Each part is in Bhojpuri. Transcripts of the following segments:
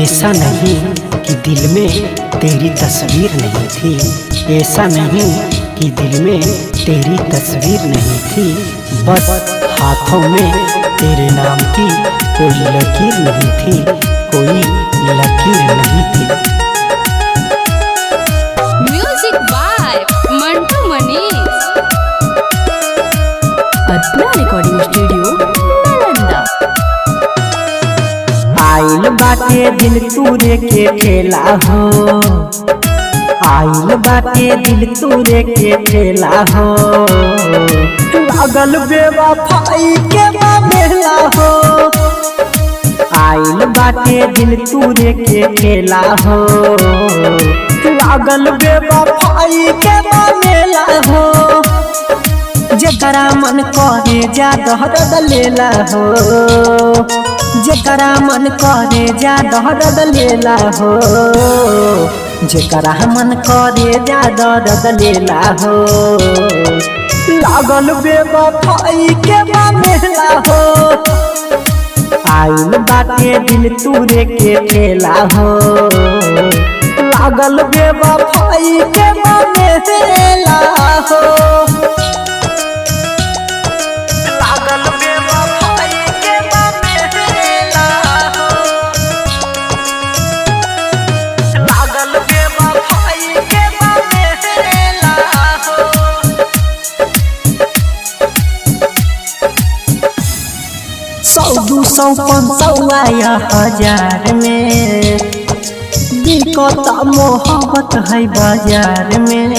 ऐसा नहीं कि दिल में तेरी तस्वीर नहीं थी, ऐसा नहीं कि दिल में तेरी तस्वीर नहीं थी, बस हाथों में तेरे नाम की कोई लकीर नहीं थी, कोई लकीर नहीं थी। Music by Mantu Manish. Arpana recording studio, Nalanda. आइल बाटे दिल तूरे के ठेला हो, आइल बाटे दिल तूरे के ठेला हो, लागल बेवफाई के मेला हो। आइल बाटे दिल तूरे के ठेला हो, लागल बेवफाई के मेला हो। जेकरा मन करे जा दहरद लेला हो, जेकरा मन करे जा दहरद लेला हो, जेकरा मन करे जा दर्द लेला हो। लागल बेवफाई के मेला हो, आइल बाटे दिल तूरे के ठेला हो, लागल बेवफाई के मेला हो। लागल बेवफाई के मेला हो, लागल बेवफाई के मेला हो। 100 200 500 या 1000 में दिक्कत मोहब्बत है बाजार में।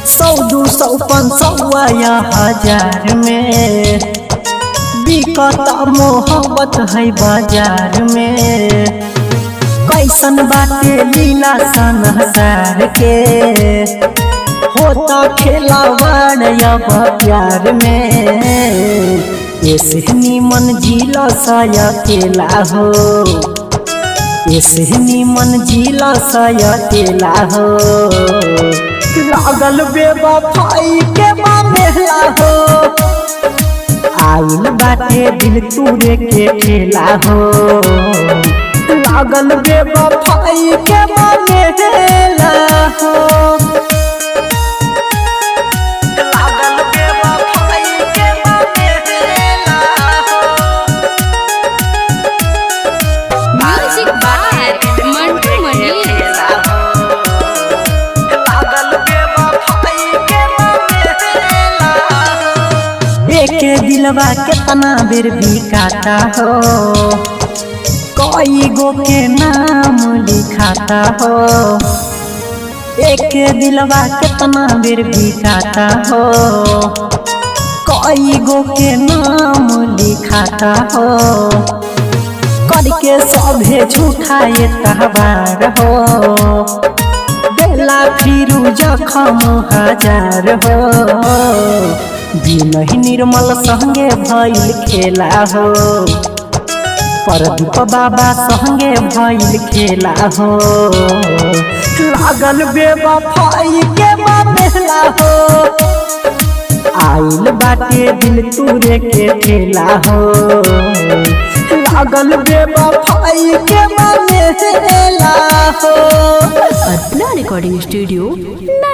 100 200 500 या 1000 में दिक्कत मोहब्बत है बाजार में। कैसन बाटे लीला संसार के, होता खेलावाड़ अब प्यार में। ऐसे निमन जिला साया केला हो, ऐसे निमन जिला साया केला हो। लागल बेवफाई के मेला हो, आइल बाटे दिल तूरे के ठेला हो, लागल बेवफाई के मेला हो। लागल बेवफाई के मेला हो। Music by Mantu Manish. लागल बेवफाई के मेला हो। एक दिलवा केतना बेर बिकाता हो, कई गो के नाम लिखाता हो। एक दिलवा केतना बेर बिकाता हो, कई गो के नाम लिखाता हो। करके सभे झूठा ये तहबार हो, बेला फिरू जखम हजार हो। बिनहि निर्मल संगे भइल खेला हो, परदीप बाबा संगे भइल खेला हो। लागल बेवफाई के मेला हो, आइल बाटे दिल तूरे के ठेला हो, लागल बेवफाई के मेला हो। Arpana recording studio, Nalanda.